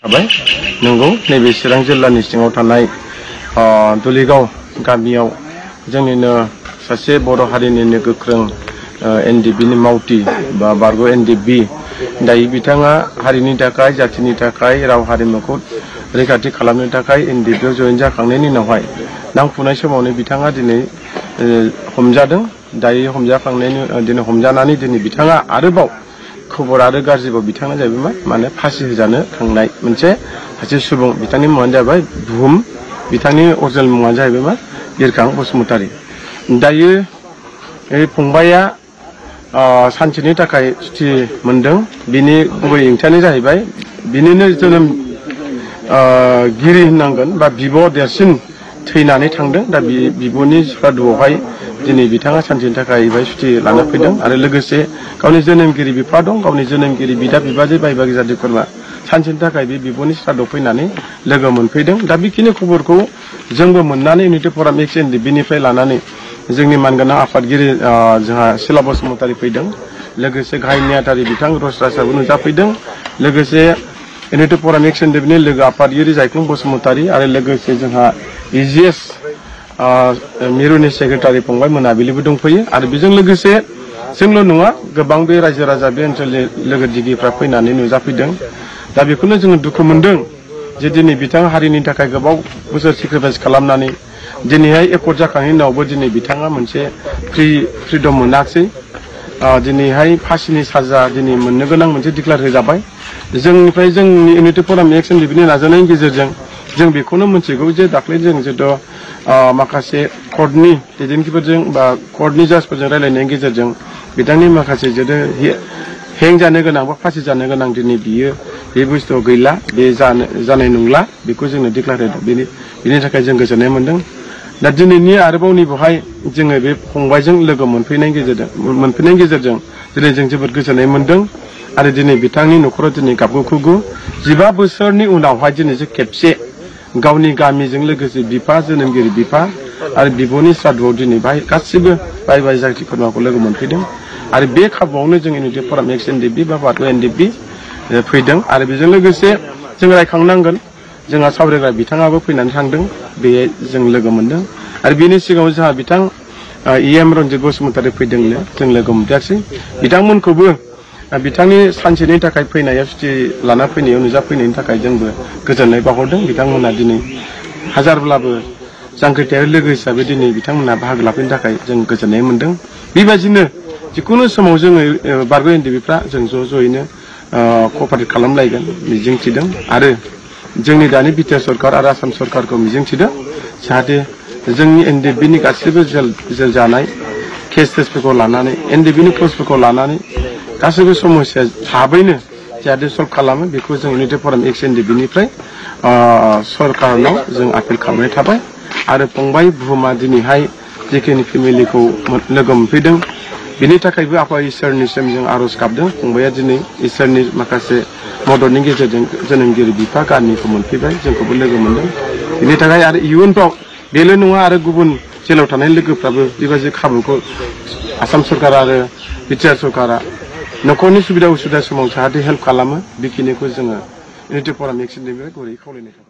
नंगौ नैबे चिरां जिल्लानि सिङाव थानाय दुलिगाव गामियाव जोंनिनो सासे बर' हारिनिनो गोख्रों एनडिबिनि मावथि बा बारग' एनडिबि दायो बिथाङा हारिनि थाखाय जातिनि थाखाय राव हारिमुखौ रैखाथि खालामनो थाखाय एनडिबिआव जयेन जाखांनायनि उनावहाय नांफुनाय समावनो बिथाङा दिनै हमजादों। दायो हमजानानै दिनै बिथाङा आरोबाव खबर आरो गाज्रिबाव बिथाङा जाहैबाय माने फासि होजानो थांनाय मोनसे सासे सुबुं। बिथांनि मुङानो जाबाय बुहुम, बिथांनि अरिजिनेल मुङानो जाहैबाय मा बिरखां बसुमतारी। दायो फंबाया सानसेनि थाखाय सुथि मोनदों। बिनि गुबै ओंथियानो जाहैबाय बिनिनो जोनोम गिरि होननांगोन बा बिब' देरसिन थैनानै थांदों। दा बिब'नि सारादुआवहाय दिनै बिथाङा सानसेनि थाखाय बाय सुथि लाना फैदों आरो लोगोसे गावनि जोनोमगिरि बिफा दं, गावनि जोनोमगिरि बिदा बिबाजै बाय बाहागि जाथि खुरमा सानसेनि थाखाय बे बिब'नि सारादुआव फैनानै लोगो मोनफैदों। दा बेखिनि खबरखौ जोंबो मोननानै इउनिटि फराम एक्स एनडिबिनिफ्राय लानानै जोंनि मानगोनां आफादगिरि जोंहा सिला बसुमतारी फैदों, लोगोसे गाहाय नेहाथारि बिथां रसराजआबो नुजाफैदों, लोगोसे इउनिटि फराम एक्स एनडिबिनि लोगो आफादगिरि जायख्लं बसुमतारी आरो लोगोसे जोंहा इजिएस मिरुनि सेक्रेटारि फंबाय मोनाबिलिबो दंफैयो। आरो बेजों लोगोसे जोंल' नङा, गोबां बे रायजो राजा बे ओनसोलनि लोगो दिगिफ्रा फैनानै नुजाफैदों। दा बेखौनो जोङो दुखु मोनदों जे दिनै बिथाङा हारिनि थाखाय गोबाव बोसोर सेक्रिफाइस खालामनानै दिनैहाय एकर्ड जाखांनायनि उनावबो दिनै बिथाङा मोनसे फ्रिदम मोनाखिसै। दिनैहाय फासिनि साजा दिनै मोननो गोनां मोनसे डिक्लेयार होजाबाय। जोंनिफ्राय जोंनि इउनिटि फराम एक्स एनडिबिनि नाजानायनि गेजेरजों जों बेखौनो मोनथिगौ जे दाख्लै जों जिहेतु माखासे कर्टनि दैदेनगिरिफोरजों बा कर्टनि जाजफोरजों रायलायनायनि गेजेरजों बिथांनि माखासे जेथु हें जानो गोनां बा फासि जानो गोनां दिनै बियो बे बुस्थुआव गैला, बे जानाय नंला, बेखौ जोंनो डिक्लेयार होदों। बिनि थाखाय जों गोजोननाय मोनदों। दा दिनैनि आरोबाव नैबेवहाय जोङो बे फंबायजों लोगो मोनफैनायनि गेजेरजों दिनै जों जोबोद गोजोननाय मोनदों। आरो दिनै बिथांनि न'खराव दिनै गाबगु 15 बोसोरनि उनावहाय दिनैसो खेबसे गावनि गामिजों लोगोसे बिफा, जोनोमगिरि बिफा आरो बिब'नि सारादुआव दिनै बाहाय गासिबो बाय बाय जाथि खुरमाखौ लोगो मोनफैदों। आरो बे खाबुआवनो जों इउनिटि फराम एक्स एनडिबि बा बारग' एनडिबि फैदों। आरो बेजों लोगोसे जों रायखांनांगोन जोंहा सावरायग्रा बिथाङाबो फैनानै थांदों, बे जों लोगो मोनदों। आरो बेनि सिगाङाव जोंहा बिथां EM रन्जित बसुमतारी फैदोंनो जों लोगो मोनदियासै। बिथांमोनखौबो बिथांनि सानसेनि थाखाय फैनायाव सुथि लाना फैनायाव नुजाफैनायनि थाखाय जोंबो गोजोननाय बावहरदों। बिथांमोना दिनै हाजारब्लाबो जांख्रिथायारि लोगो हिसाबै दिनै बिथांमोना बाहागो लाफैनो थाखाय जों गोजोननाय मोनदों। बेबायदिनो जिखुनु समाव जोङो बारग' एनडिबिफ्रा जों ज'यैनो कपारेट खालामलायगोन मिजिंथिदों। आरो जोंनि दानि बिटिआर सरकार आरो आसाम सरकारखौ मिजिंथिदों जाहाथे जोंनि एनडिबिनि गासैबो जेल जानाय केसफोरखौ लानानै एनडिबिनि पस्टफोरखौ लानानै गासैबो समस्या थाबैनो जाहाथे सल्भ खालामो, बेखौ जों इउनिटि फराम एक्स एनडिबिनिफ्राय सरकारनाव जों आपिल खालामनाय थाबाय। आरो फंबाय बुहुमा दिनैहाय जेखिनि फेमिलिखौ लोगो मोनफैदों बिनि थाखायबो आफा इसोरनिसिम जों आर'ज गाबदों। फंबाया दिनै इसोरनि माखासे मददनि गेजेरजों जोनोमगिरि बिफा गामिखौ मोनफैबाय, जोंखौबो लोगो मोनदों। बिनि थाखाय आरो इयुनफ्राव बेल' नङा, आरो गुबुन जेलाव थानाय लोगोफ्राबो बेबायदि खाबुखौ आसाम सरकार आरो बिटिआर सरकारा न'खरनि सुबिदा उसुबिदा समाव जाहाथे हेल्प खालामो, बेखिनिखौ जोङो इउनिटि फराम एक्स एनडिबिनिफ्राय गुरै खावलायनाय थाबाय।